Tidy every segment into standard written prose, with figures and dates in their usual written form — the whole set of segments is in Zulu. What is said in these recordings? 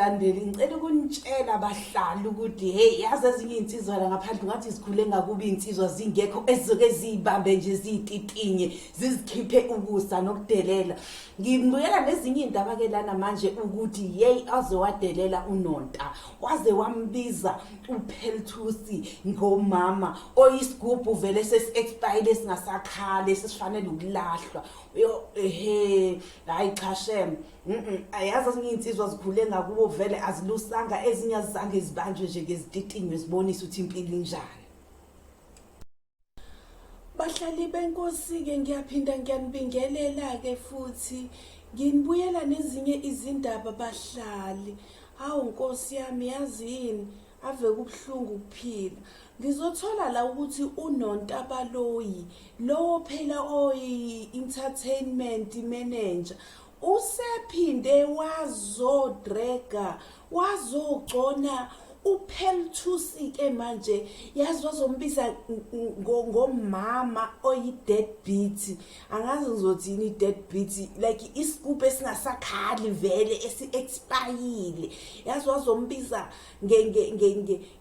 Balandeli, ngicela ukunitshela bahlali ukuthi hey, yazi ezinye iy'nsizwa la ngaphandle ngathi zikhule ngakubi iy'nsizwa zingekho ezizoke ziyibambe nje ziyititinye zizikhiphe ukusa nokudelela. Ngibuyela nezinye iy'ndaba-ke lana manje ukuthi yeyi, aze wadelela uNonta, waze wambiza uPeltusi ngomama oyisigubhu vele sesi-expire, singasakhali, sesifanele ukulahlwa. Yo, ehe, hayi cha shem. Ayazi ezinye iy'nsizwa zikhule ngakubo vele azilusanga, ezinye azizange zibanjwe nje ngezititinywe zibonise ukuthi impilo injani. Bahlali benkosi-ke, ngiyaphinda ngiyanibingelela-ke futhi nginibuyela nezinye izindaba bahlali. Hawu nkosi yami, yazi yini, ave kubuhlungu ukuphila. Ngizothola la ukuthi uNonta Baloyi lowo phela oyi-entertainment manager usephinde wazodrega, wazogcona uPeltusi ke manje, yazi wazombiza ngomama oyi-dead beat. Angazi ngizothi yini i-dead beat, like isigubhu esingasakhali vele, esi-expayile. Yazi wazombiza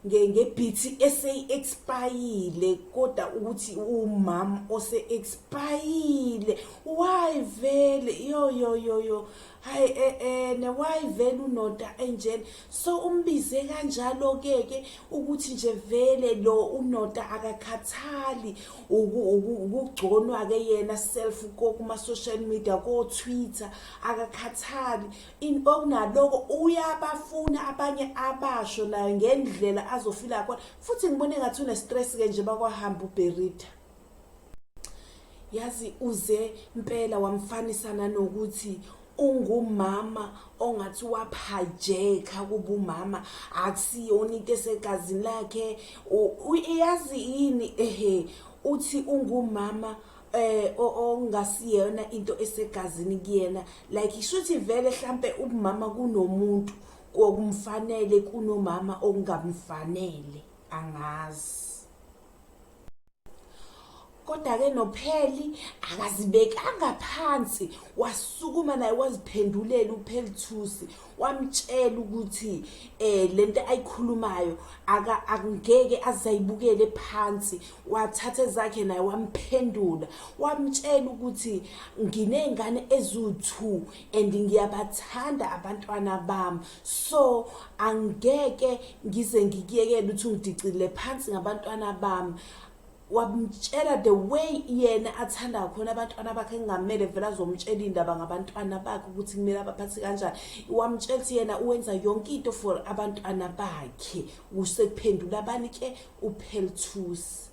nge-beat eseyi-expayile, kodwa ukuthi umama ose-expayile. Why vele? Yo yo yo yo, hayi ne why vele uNonta enjena? So umbize kanjalo ke ke ukuthi nje vele lo uNonta akakhathali ukugconwa ke yena self kuma social media, ko Twitter, akakhathali in okunaloko uyabafuna abanye abasho nayo ngendlela azofila khona. Futhi ngibone ngathi une stress ke nje bakwahamba uBerita. Yazi uze impela wamfanisa nanokuthi ungumama ongathi waphajekha kubumama, akusiyona into esegazini lakhe. Yazi yini, ehe, uthi ungumama ongasiyona into esegazini kuyena, like ishuthi vele mhlambe ubumama kunomuntu okumfanele, kunomama okungamfanele, angazi. Kodwa-ke noPheli akazibekanga phansi, wasukuma naye waziphendulela uPhelithusi, wamtshela ukuthi lento ayikhulumayo akungeke azayibukele phansi. Wathatha ezakhe naye wamphendula, wamtshela ukuthi nginey'ngane eziwu-2 and ngiyabathanda abantwana bami, so angeke ngize ngikuyekele ukuthi ungidicilile phansi ngabantwana bami. Wamtshela the way yena athanda khona abantwana bakhe, kungamele vele azomtshela iy'ndaba ngabantwana bakhe ukuthi kumele abaphathe kanjani. Wamtshela ukuthi yena uwenza yonke into for abantwana bakhe. Usekuphendula abani ke uPeltusi?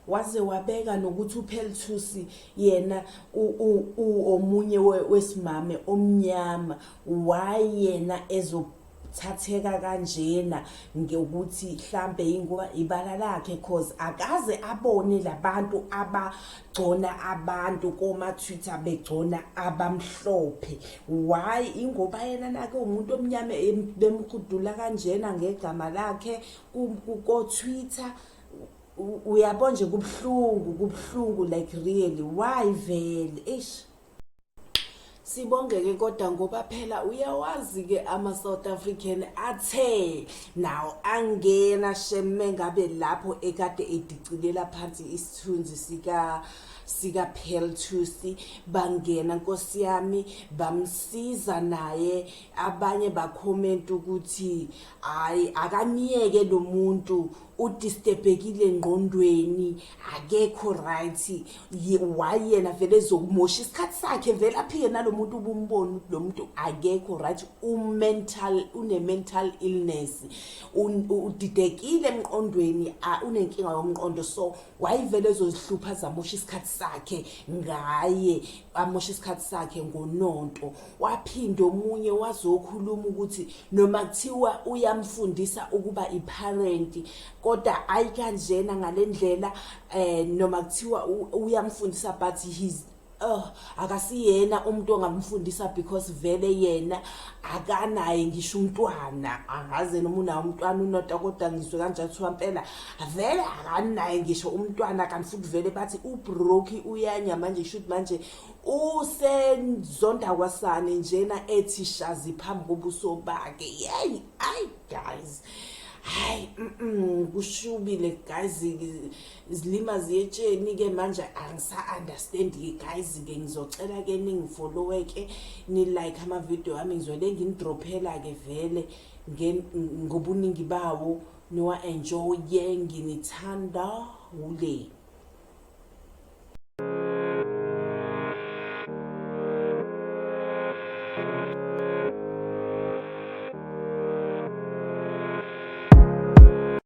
Waze wabeka nokuthi uPeltusi yena omunye wesimame omnyama, why yena ezothatheka kanjena ngokuthi mhlambe ingoba ibala lakhe, cause akaze abone labantu abagcona abantu koma Twitter begcona abamhlophe. Why ingoba yena nake umuntu omnyama bemhudula kanjena ngegama lakhe ko Twitter? Uyabo nje kubuhlungu, kubuhlungu, like really, why vele? Eish. Sibonge-ke kodwa ngoba phela uyawazi-ke ama-South African athe nawo angena shemme ngabe lapho ekade edicilela phansi isithunzi sika Peltusi, bangena nkosi yami bamsiza naye. Abanye bakhomenta ukuthi hayi, akamiyeke lo muntu, udisturbekile engqondweni, akekho right. Why yena vele ezokumosha isikhathi sakhe, vele aphike nalo muntu? Ubumbona ukuthi lo muntu akekho right, u-mental, une-mental illness, udidekile emqondweni, unenkinga yomqondo. So wayivele ezozihlupha, zamosha isikhathi sakhe ngaye, amosha isikhathi sakhe ngoNonto. Waphinda omunye wazokhuluma ukuthi noma kuthiwa uyamfundisa ukuba i-parent, kodwa ayi kanjena ngale ndlela. Noma kuthiwa uyamfundisa, but he's Oh, akasiyena umuntu ongamfundisa because vele yena akanaye ngisho umntwana. Angaze noma unawo umntwana unota, kodwa ngizwe kanjalo kuthiwa mpela vele akanaye ngisho umntwana. Kanti futhi vele bathi ubroki uyanya manje, shuthi manje usenzonda kwasane njena ethi shazi phambi kobuso bakhe. Yeyi, ayi guys, hayi, kushubile guys, izilima ziyetsheni-ke manje. Angisa-understand-ke guys-ke. Ngizocela-ke ningifollowe-ke, ni-like amavidiyo ami. Ngizwele nginidrophela-ke vele ngobuningi bawo, niwa-enjoye. Nginithanda ule.